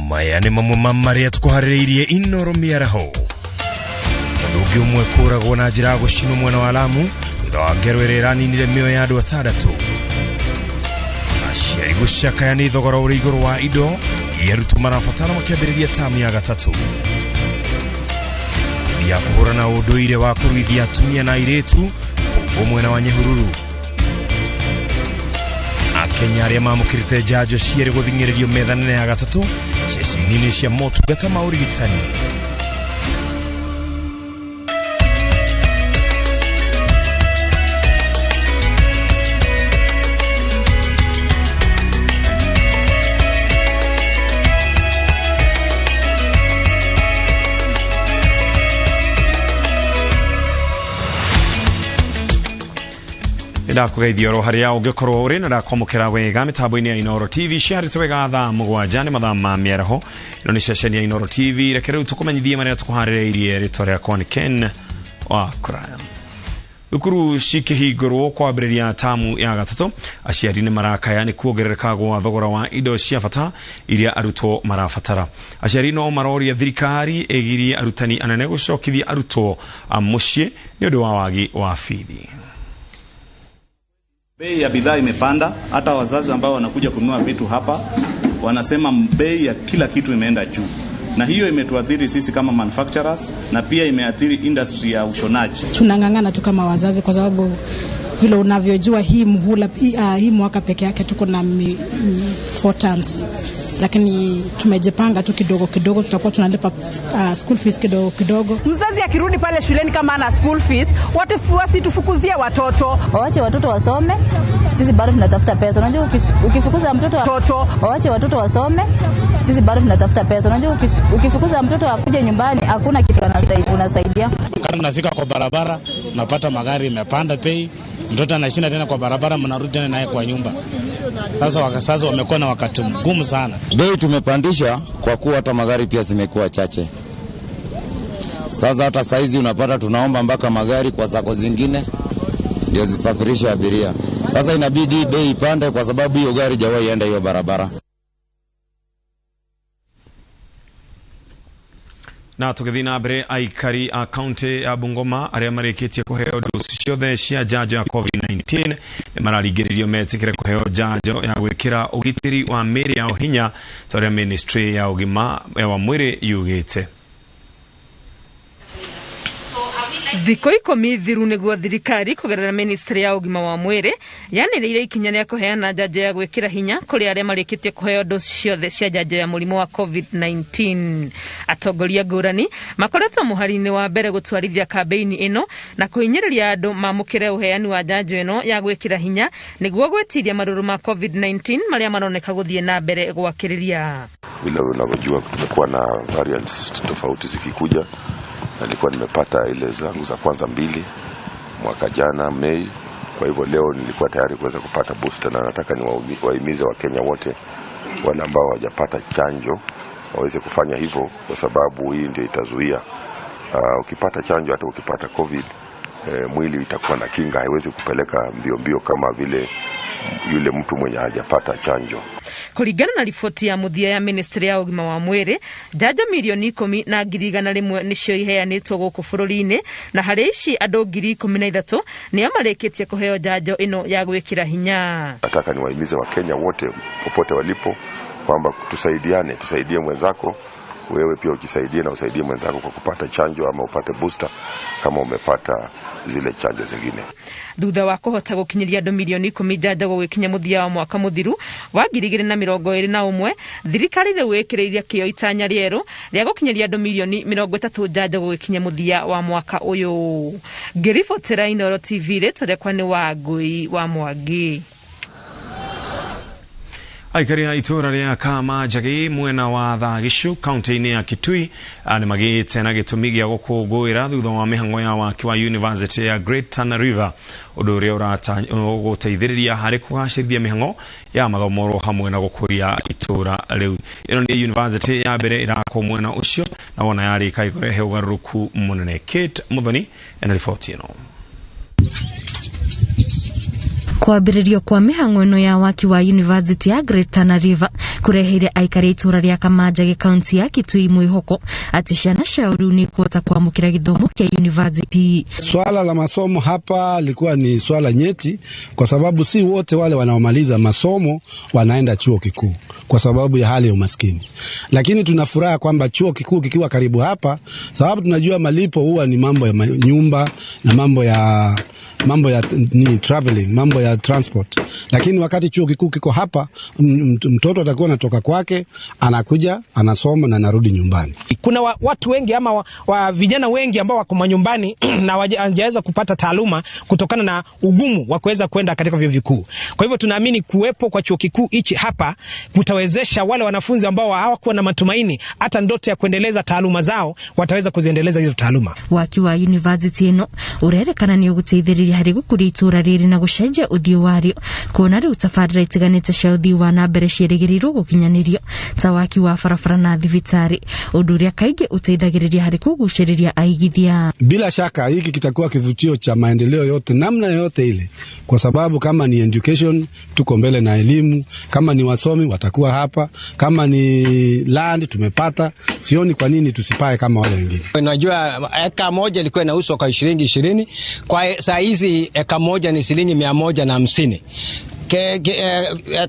Maya nĩ mamwe ma marĩa tũkũharĩrĩirie Inoro mĩaraho. Mũndũ ũngĩ ũmwe kũragwo na njĩra ya gũcinwo mwena wa Lamu thutha wa ngero ĩrĩa ĩraninire mĩoyo ya andũ atandatũ. Aciari gũcakaya nĩ thogora ũrĩ igũrũ wa indo iria arutwo marabatara makĩambĩrĩria tamu ya gatatũ. Ya kũhũrana ũndũire wa kũruithia atumia na airĩtu kũmbwo mwena wa Nyahururu. Akenya arĩa mamũkĩrĩte njanjo cierĩ gũthing'ĩrĩrio metha nene ya gatatũ ceceni-inĩ cia motungata ma ũrigitani. Ndakũgeithia oro harĩa ũngĩkorwo ũrĩ na ndakwamũkĩra wega mĩtambo-inĩ ya Inoro TV ciarĩte wega thaa 7 nĩ mathaa ma mĩaraho. Ĩno nĩ ceceni ya Inoro TV. Reke rĩu tũkũmenyithie marĩa tũkũharĩrĩirie. Rĩtwa rĩakwa nĩ Ken wa Kũraya. Thukuru cikĩhingũrwo kwambĩrĩria tamu ya gatatũ, aciari nĩ marakaya nĩ kuongerereka gwa thogora wa indo cia bata iria arutwo marabatara. Aciari no maroria thirikari ĩgirie arutani anene gũcokithia arutwo mũciĩ nĩ ũndũ wa wagi wa bithi. Bei ya bidhaa imepanda, hata wazazi ambao wanakuja kununua vitu hapa wanasema bei ya kila kitu imeenda juu, na hiyo imetuathiri sisi kama manufacturers na pia imeathiri industry ya ushonaji. Tunang'ang'ana tu kama wazazi kwa sababu vile unavyojua hii muhula, hii mwaka peke yake tuko na 4 terms, lakini tumejipanga tu kidogo kidogo, tutakuwa tunalipa school fees kidogo kidogo. Mzazi akirudi pale shuleni kama ana school fees, wasitufukuzie watoto, waache watoto wasome, sisi bado tunatafuta pesa. Unajua ukifukuza mtoto, waache watoto wasome, sisi bado tunatafuta pesa. Unajua ukifukuza mtoto akuje nyumbani hakuna kitu unasaidia. Kama unafika kwa barabara unapata magari imepanda bei, mtoto anashinda tena kwa barabara, mnarudi tena naye kwa nyumba. Sasa sasa wamekuwa na wakati mgumu sana. Bei tumepandisha kwa kuwa hata magari pia zimekuwa chache. Sasa hata saizi unapata tunaomba mpaka magari kwa sako zingine ndio zisafirishe abiria. Sasa inabidi bei ipande kwa sababu hiyo gari hajawahi enda hiyo barabara. Na tũgĩthiĩ na mbere, aikari a kaunti ya Bungoma arĩa marĩkĩtie kũheo dosi ciothe cia njanjo ya COVID-19 nĩ mararingĩrĩrio metĩkĩre kũheo njanjo ya gwĩkĩra ũgitĩri wa mĩĩrĩ yao hinya ta ũrĩa ministry ya ũgima wa mwĩrĩ yugĩte. Thikũ 10 thiru nĩguo thirikari kũgerera ministry ya ũgima wa mwĩrĩ yanĩrĩire ikinya rĩa kũheana njanjo ya gwĩkĩra hinya kũrĩ arĩa marĩkĩtie kũheo dosi ciothe cia njanjo ya mũrimũ wa COVID-19. Atongoria ngũrani makoretwo mũhari-inĩ wa mbere gũtwarithia kambĩini ĩno na kũhinyĩrĩria andũ mamũkĩre ũheani wa njanjo ĩno ya gwĩkĩra hinya nĩguo gwĩtiria marũrũ ma COVID-19 marĩa maroneka gũthiĩ na mbere gwakĩrĩria. Vile unavyojua tumekuwa na variants tofauti zikikuja. Nilikuwa nimepata ile zangu za kwanza 2 mwaka jana Mei. Kwa hivyo leo nilikuwa tayari kuweza kupata booster, na nataka niwahimize Wakenya wote wale ambao hawajapata chanjo waweze kufanya hivyo, kwa sababu hii ndio itazuia. Ukipata chanjo hata ukipata COVID, mwili itakuwa na kinga, haiwezi kupeleka mbio mbio kama vile yule mtu mwenye hajapata chanjo. Kũringana na riboti ya mũthia ya ministry ya ũgima wa mwĩrĩ, njanjo milioni 10,100,000 nĩcio iheanĩtwo gũkũ bũrũri-inĩ, na harĩ ici andũ 13,000 nĩo marĩkĩtie kũheo njanjo ĩno ya gwĩkĩra hinya. Nataka niwahimize Wakenya wote popote walipo kwamba tusaidiane, tusaidie mwenzako, wewe pia ujisaidie na usaidie mwenzako kwa kupata chanjo ama upate booster kama umepata zile chanjo zingine. Thutha wa kũhota gũkinyĩria andũ milioni 10 njanjo gũgĩkinya mũthia wa mwaka mũthiru wa 2021, thirikari rĩu ĩkĩrĩirie kĩo itanya rĩerũ rĩa gũkinyĩria andũ milioni 30 njanjo gũgĩkinya mũthia wa mwaka ũyũ. Ngĩribotera Inoro TV, rĩtwa rĩakwa nĩ Wangũi wa Mwangi. Aikari a itũũra rĩa Kamanjagi mwena wa Thagicu kaunti-inĩ ya Kitui nĩ magĩte na gĩtũmi gĩa gũkũngũĩra thutha wa mĩhang'o ya waki wa University ya Great Tana River, ũndũ ũrĩa ũgũteithĩrĩria harĩ kũgacĩrithia mĩhang'o ya mathomo oro hamwe na gũkũria itũũra rĩu. Ĩno nĩ university ya mbere ĩrakwo mwena ũcio na wona yarĩka ĩkũrehe ũgarũrũku mũnene. Kate Muthoni ena riboti ĩno. Kwambĩrĩrio kwa mĩhang'o ĩno ya waki wa University ya Great Tana River Kũreheire aikari itũra rĩa Kamanjagi kaunti ya Kitui mwĩhoko atĩ ciana ciao rĩu nĩ ikuhota kwamũkĩra gĩthomo kĩa university. Swala la masomo hapa likuwa ni swala nyeti, kwa sababu si wote wale wanaomaliza masomo wanaenda chuo kikuu kwa sababu ya hali ya umaskini. Lakini tuna furaha kwamba chuo kikuu kikiwa karibu hapa, sababu tunajua malipo huwa ni mambo ya nyumba na mambo ya ni traveling, mambo ya transport. Lakini wakati chuo kikuu kiko hapa, mtoto atakuwa anatoka kwake, anakuja, anasoma na anarudi nyumbani. Kuna watu wengi ama vijana wengi ambao wako manyumbani na hawajaweza kupata taaluma kutokana na ugumu wa kuweza kwenda katika vyuo vikuu. Kwa hivyo tunaamini kuwepo kwa chuo kikuu hichi hapa kutawezesha wale wanafunzi ambao hawakuwa na matumaini hata ndoto ya kuendeleza taaluma zao wataweza kuziendeleza hizo taaluma. Waki wa university ĩno ũrerĩkana nĩ ũgũteithĩrĩria harĩ gũkũria itũra rĩrĩ na gũcenjia ũthiũ warĩo, kuona rĩu tabarĩra itiganĩte cia ũthii wa na mbere ciĩrĩgĩrĩirwo gũkinyanĩrio ta waki wa barabara na thibitarĩ, ũndũ ũrĩa kaingĩ ũteithagĩrĩria harĩ kũgucĩrĩria aigithia. Bila shaka hiki kitakuwa kivutio cha maendeleo yote namna yoyote ile, kwa sababu kama ni education tuko mbele na elimu, kama ni wasomi watakuwa hapa, kama ni land tumepata. Sioni kwa nini tusipae kama wale wengine. Unajua eka moja ilikuwa inauzwa kwa shilingi 20, kwa saa hizi eka moja ni shilingi 150.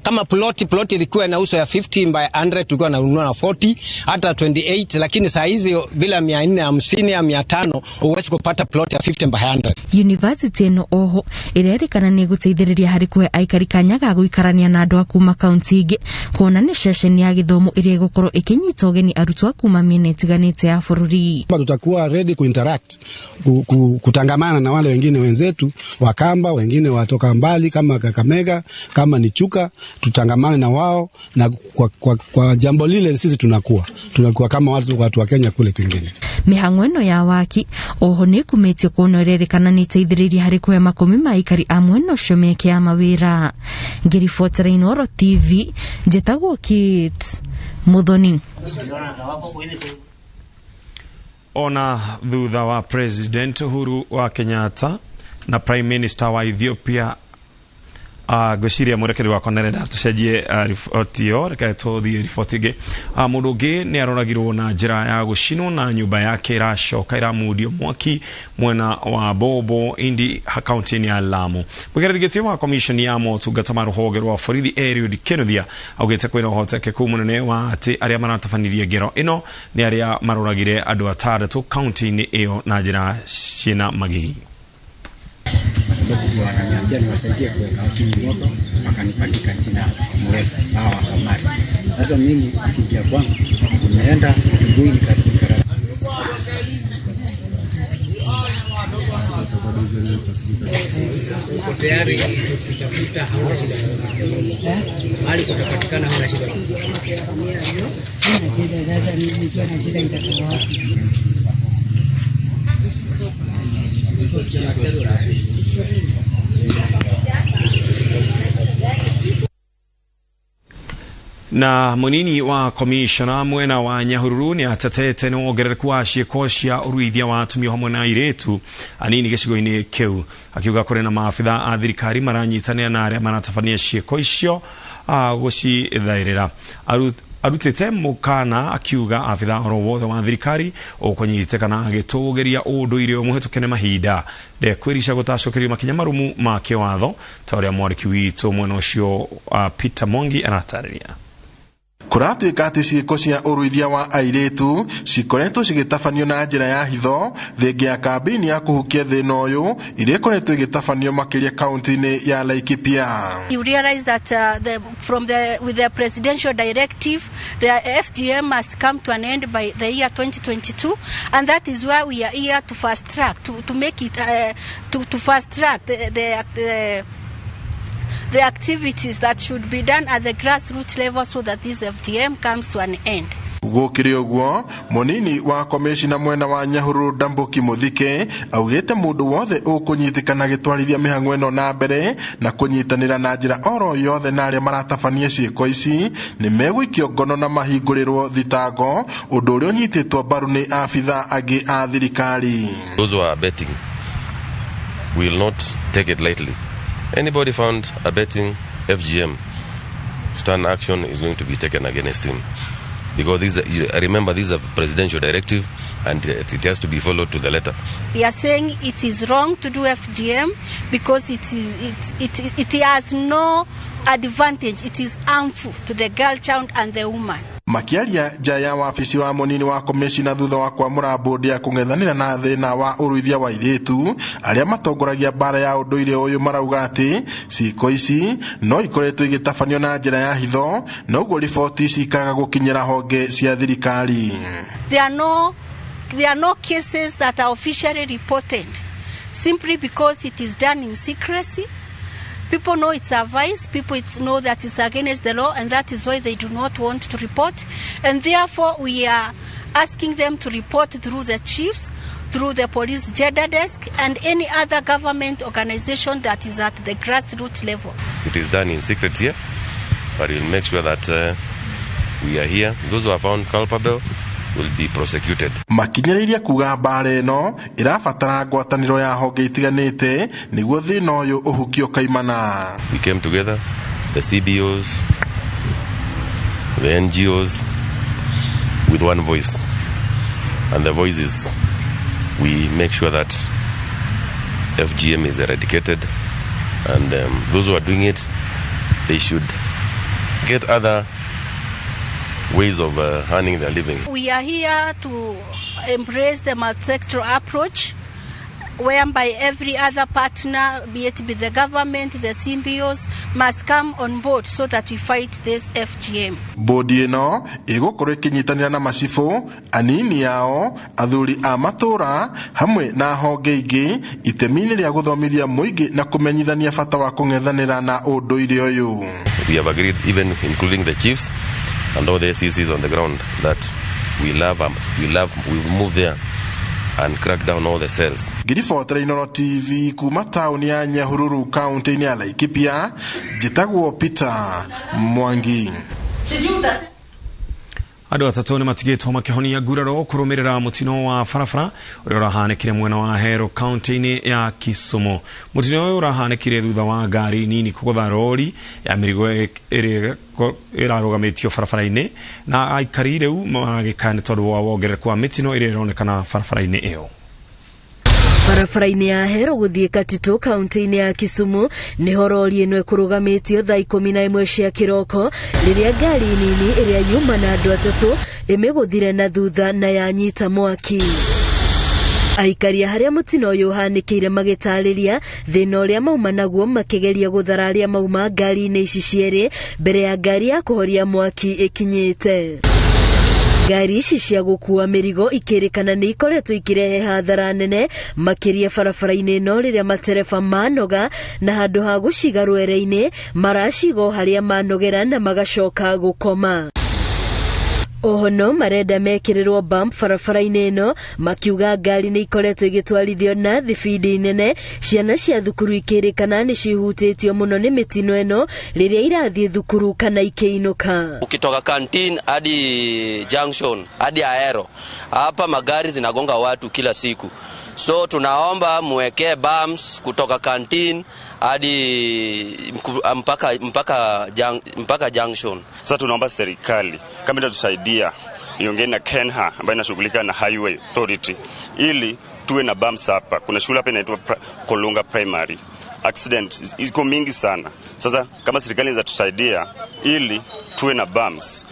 Kama ploti ilikuwa inauzwa ya 50 by 100, tulikuwa nanunua na 40 hata 28, lakini saa hizi bila 450 au 500 huwezi kupata ploti ya 50 by 100. University ĩno oho ĩrerĩkana nĩ ĩgũteithĩrĩria harĩ kũhe aikari kanya ga gũikarania na andũ a kuma kaunti ingĩ, kuona nĩ ceceni ya gĩthomo ĩrĩa ĩgũkorwo ĩkĩnyita ũgeni arutwo a kuma mĩena ĩtiganĩte ya bũrũri. Tutakuwa ready kuinteract, kutangamana na wale wengine wenzetu Wakamba, wengine watoka mbali kama Kakamega, kama ni Chuka, tutangamane na wao na kwa jambo lile sisi tunakuwa kama watu wa Kenya kule kwingine. Mĩhang'o ĩno ya waki oho nĩ ĩkumĩtio kuona ĩrerĩkana nĩ ĩteithĩrĩirie harĩ kũhe makũmi ma aikari a mwena ũcio mĩeke ya mawĩra. Ngĩribotera Inooro TV, njĩtagwo Kate Muthoni. Ona thutha wa President Uhuru wa Kenyatta na Prime Minister wa Ethiopia, ngwĩciria mwerekeri wakwa nĩarenda tũcenjie riboti ĩyo, reke tũthiĩ riboti ĩngĩ. Mũndũ ũngĩ nĩ aroragirwo na njĩra ya gũcinwo na nyũmba yake ĩracoka ĩramundio mwaki mwena wa Bobo Indi, kaunti-inĩ ya Lamu. Mũikarĩri gĩtĩ wa commission ya motungata ma rũhonge rwa borithi Eliud Kinuthia augĩte kwĩna ũhotekeku mũnene wa atĩ arĩa maratabanirie ngero ĩno nĩ arĩa maroragire andũ atandatũ kaunti-inĩ ĩyo na njĩra ciĩna magigi. Sababu wananiambia niwasaidie kuweka simu moto, wakanipandika jina mrefu hawa Wasomali. Sasa mimi nikiingia kwangu, nimeenda asubuhi nika Uko tayari kutafuta, hauna shida, mahali kutapatikana, hauna shida. Sina shida. Sasa mimi nikiwa na shida nitatoa wapi? Na munini wa komishona mwena wa Nyahururu nĩ atetete nĩ wongerereku wa ciĩko cia ũruithia wa atumia hamwe na airĩtu anini gĩcigo-inĩ kĩu, akiuga kũrĩ na maabitha a thirikari maranyitanĩra na arĩa maratabania ciĩko icio gũcithaĩrĩra. Arutĩte mũkana akiuga abitha oro wothe wa thirikari ũkũnyitĩkana agĩtũgĩria ũndũire mũhĩtũke nĩ mahinda ndekwĩrica gũtacũkĩrio makinya marumu ma kĩwatho, ta ũrĩa mwandĩki witũ mwena ũcio Peter Mwangi aratarĩria. Kũratuĩka atĩ ciĩko cia ũruithia wa airĩtu cikoretwo cigĩtabanio na njĩra ya hitho thengia ya kambĩini ya kũhukia thĩna ũyũ iria ĩkoretwo ĩgĩtabanio makĩria kaunti-inĩ ya Laikipia. You realize that the, from the, with the presidential directive, the FGM must come to an end by the year 2022, and that is why we are here to fast track, to make it, to fast track the activities that should be done at the grassroots level so that this FGM comes to an end. Gũkĩrĩ ũguo, mũnini wa komĩcina mwena wa Nyahururu Ndambuki Mũthike augĩte mũndũ wothe ũkũnyitĩkana agĩtwarithia mĩhang'o ĩno na mbere na kũnyitanĩra na njĩra oro yothe na arĩa maratabania ciĩko ici nĩ megũikio ngono na mahingũrĩrwo thitango, ũndũ ũrĩa ũnyitĩtwo mbaru nĩ abitha angĩ a thirikari. Those who are abetting will not take it lightly. Anybody found abetting FGM Stern action is going to be taken against him. Because this, remember, this is a presidential directive and it has to be followed to the letter. We are saying it is wrong to do FGM because it has no advantage. It is harmful to the girl child and the woman. Makiaria nja ya wabici wa munini wa komishina thutha wa kwamũra bodi ya kũng'ethanĩra na thĩna wa ũruithia wa airĩtu arĩa matongoragia mbara ya ũndũire ũyũ marauga atĩ ciĩko ici no ikoretwo igĩtabanio na njĩra ya hitho noguo riboti ici ikaga gũkinyĩra honge cia thirikari. There are no cases that are officially reported simply because it is done in secrecy. People know it's a vice, people know that it's against the law, and that is why they do not want to report. And therefore, we are asking them to report through the chiefs, through the police gender desk, and any other government organization that is at the grassroots level. It is done in secret here, but we'll make sure that we are here. Those who are found culpable will be prosecuted. Makinyĩrĩirie kuga mbara ĩno ĩrabatara ngwatanĩro ya honge itiganĩte nĩguo thĩna ũyũ ũhukio kaimana. We came together, the CBOs, the NGOs, with one voice, and the voice is we make sure that FGM is eradicated, and those who are doing it, they should get other ways of earning their living. We are here to embrace the multi-sectoral approach, whereby every other partner, be it be the government, the CBOs, must come on board so that we fight this FGM. Bodi ĩno ĩgũkorwo ĩkĩnyitanĩra na macibũ, anini ao, athuri a matũra hamwe na honge ingĩ itemi-inĩ rĩa gũthomithia mũingĩ na kũmenyithania bata wa kũng'ethanĩra na ũndũire ũyũ. We have agreed, even including the chiefs and all the SECs on the ground, that we move there and crack down all the cells. Ngiribotera Inooro TV kuma tauni ya Nyahururu kaunti-inĩ ya Laikipia, njĩtagwo Peter Mwangi. Andũ atatũ nĩ matigĩtwo makĩhonia nguraro kũrũmĩrĩra mũtino wa barabara ũrĩa ũrahanĩkire mwena wa Ahero kaunti-inĩ ya Kisumu. Mũtino ũyũ ũrahanĩkire thutha wa ngari nini kũgũtha rori ya mĩrigo ĩrĩa ĩrarũgamĩtio barabara-inĩ, na aikari rĩu maragĩkaya nĩ tondũ wa wongerereku wa mĩtino ĩrĩa ĩronekana barabara-inĩ ĩyo. Barabara-inĩ ya Ahero gũthiĩ Katito kaunti-inĩ ya Kisumu nĩho rori ĩno ĩkũrũgamĩtio thaa 11 cia kĩroko rĩrĩa ngari nini ĩrĩa yuma na andũ atatũ ĩmĩgũthire na thutha na yanyita mwaki. Aikari harĩa mũtino ũyũ ũhanĩkĩire magĩtarĩria thĩna ũrĩa mauma naguo makĩgeria gũthara arĩa mauma ngari-inĩ ici cierĩ mbere ya ngari ya kũhoria mwaki ĩkinyĩte. Ngari ici cia gũkua mĩrigo ikĩrĩkana nĩ ikoretwo ikĩrehe hathara nene makĩria barabara-inĩ ĩno rĩrĩa matereba manoga na handũ ha gũciga rwere-inĩ maraciga o harĩa manogera na magacoka gũkoma. Oho no marenda mekĩrĩrwo bump barabara-inĩ ĩno makiuga ngari nĩ ikoretwo igĩtwarithio na thibindi nene. Ciana cia thukuru ikĩrĩkana nĩ cihutĩtio mũno nĩ mĩtino ĩno rĩrĩa irathiĩ thukuru kana ikĩinũka. Ukitoka canteen hadi junction hadi Ahero hapa magari zinagonga watu kila siku, so tunaomba muwekee bumps kutoka canteen hadi mpaka junction. Sasa tunaomba serikali kama itatusaidia iongee na KENHA ambayo inashughulika na Highway Authority ili tuwe na bumps hapa. Kuna shule hapa inaitwa Kolunga Primary. Accident iko mingi sana. Sasa kama serikali inaweza ili tuwe na bumps,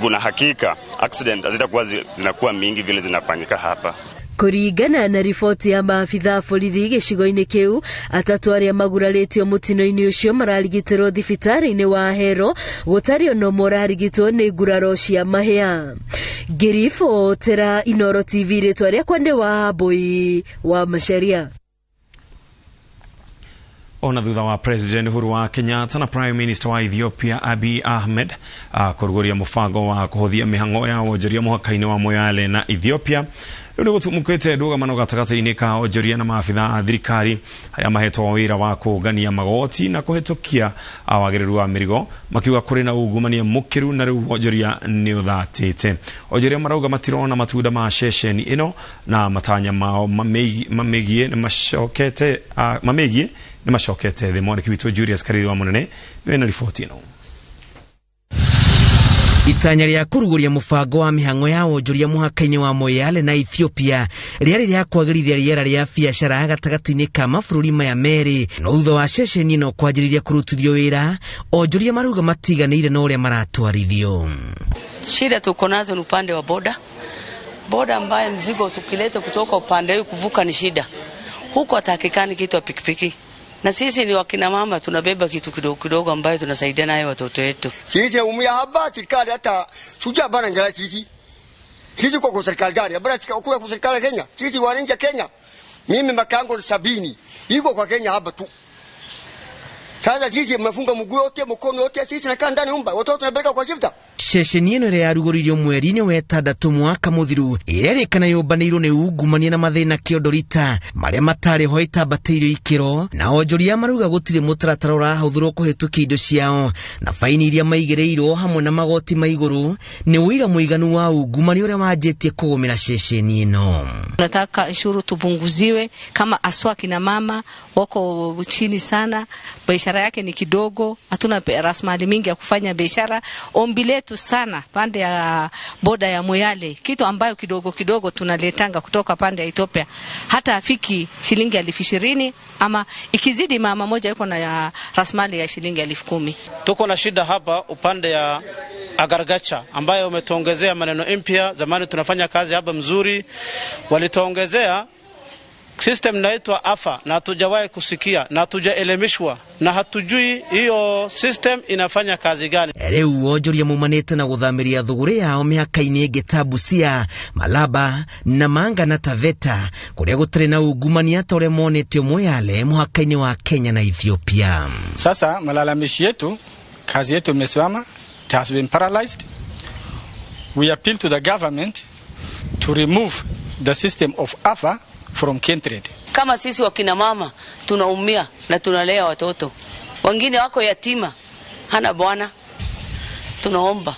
kuna hakika accident hazitakuwa zinakuwa mingi vile zinafanyika hapa. Kũringana na riboti ya maabitha a borithi gĩcigo-inĩ kĩu, atatũ arĩa magurarĩtio mũtino-inĩ ũcio mararigitĩrwo thibitarĩ-inĩ wa Ahero, gũtarĩ ona ũmwe ũrarigitwo nĩ nguraro cia mahĩa. Ngĩribotera Inooro TV, rĩtwa rĩakwa nĩ Wambui wa Macharia. Ona thutha wa President Uhuru wa Kenyatta na Prime Minister wa Ethiopia Abiy Ahmed kũrugũria mũbango wa kũhũthia mĩhang'o ya wonjoria mũhaka-inĩ wa Moyale na Ethiopia, rĩu nĩ gũtumũkĩte ndũgamano gatagatĩ-inĩ ka onjoria na maabitha a thirikari arĩa mahetwo wĩra wa kũngania magoti na kũhetũkia wagĩrĩru wa mĩrigo, makiuga kũrĩ na ungumania mũkĩru na rĩu wonjoria nĩ ũthatĩte. Onjoria marauga matirona matunda ma ceceni ĩno na matanya mao mamĩgiĩ nĩ macokete thĩ. Mwandĩki witũ Julius Karithi wa Mũnene wĩna riboti ĩno. Itanya rĩa kũrugũria mũbango wa mĩhang'o ya wonjoria mũhaka-inĩ wa Moyale na Ethiopia rĩarĩ rĩa kwagĩrithia rĩera rĩa biacara gatagatĩ-inĩ ka mabũrũri maya merĩ, no thutha wa ceceni ĩno kwanjĩrĩria kũrutithio wĩra, onjoria marauga matiganĩire na ũrĩa maratwarithio. Shida tuko nazo ni upande wa boda boda, ambaye mzigo tukileta kutoka upande huu kuvuka ni shida, huko hatakikani kitu ya pikipiki, na sisi ni wakina mama tunabeba kitu kidogo kidogo ambayo tunasaidia nayo watoto wetu. Sisi umia hapa serikali hata suja bana ngala sisi. Sisi kwa serikali gani? Bana kwa serikali ya Kenya. Sisi wananchi Kenya. Mimi makango ni 70. Iko kwa Kenya hapa tu. Sasa sisi mmefunga mguu yote, mkono yote, sisi nakaa ndani nyumba. Watoto tunabeka kwa shifta. Ceceni ĩno ĩrĩa yarugũririo mweri-inĩ wa ĩtandatũ mwaka mũthiru ĩrerĩkana yũmbanĩirwo nĩ ungumania na mathĩna kĩondorita marĩa matarĩ ho ĩtambatĩirio ikĩro, na onjoria marauga gũtirĩ mũtaratara ũrahũthĩrwo kũhĩtũkia indo ciao, na faini iria maigĩrĩirwo hamwe na magoti ma igũrũ nĩ ũira mũiganu wa ungumania ũrĩa wanjĩtie kũgũmĩra ceceni ĩno. Nataka ushuru tupunguziwe, kama aswa kina mama wako chini sana, biashara yake ni kidogo, hatuna rasilimali mingi ya kufanya biashara. Ombi letu sana pande ya boda ya Moyale, kitu ambayo kidogo kidogo tunaletanga kutoka pande ya Ethiopia, hata afiki shilingi 20,000 ama ikizidi mama moja yuko na rasilimali ya shilingi 10,000. Tuko na shida hapa upande ya Agargacha ambayo umetuongezea maneno mpya. Zamani tunafanya kazi hapa mzuri, walituongezea system inaitwa AFA na hatujawahi kusikia na hatujaelimishwa na hatujui hiyo system inafanya kazi gani. Rĩu wonjoria mumanĩte na gũthamĩria thũgũrĩ yao mĩhaka-inĩ ĩngĩ ta Busia, Malaba, Namanga na Taveta kũrĩa gũtarĩ na ungumania ta ũrĩa monetio Moyale mũhaka-inĩ wa Kenya na Ethiopia. Sasa malalamishi yetu, kazi yetu imesimama, it has been paralyzed. We appeal to the government to remove the system of AFA from Kentrade. Kama sisi wakina mama tunaumia na tunalea watoto wengine wako yatima, hana bwana. Tunaomba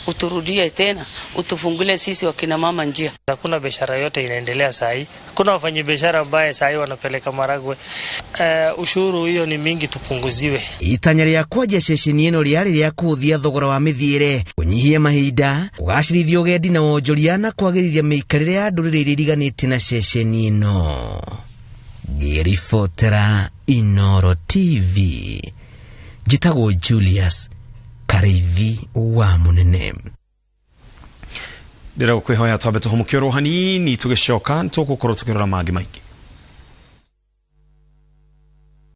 uturudie tena, utufungulie sisi wakina mama njia. Hakuna biashara yote inaendelea saa hii. Hakuna wafanyabiashara ambaye saa hii wanapeleka maragwe. Ushuru hiyo ni mingi, tupunguziwe. Itanya rĩa kwanjia ceceni ĩno rĩarĩ rĩa kũhũthia thogora wa mĩthiĩre, kũnyihia mahinda, kũgacĩrithia ũgendi na wonjoria na kwagĩrithia mĩikarĩre ya ndũrĩrĩ iria iriganĩtie na ceceni ĩno. Ngĩribotera Inooro TV, njĩtagwo Julius Karithi wa Mũnene. Ndĩragũkwĩhoya twambe tũhũmũke oro hanini, tũgĩcoka tũgũkorwo tũkĩrora mangĩ maingĩ.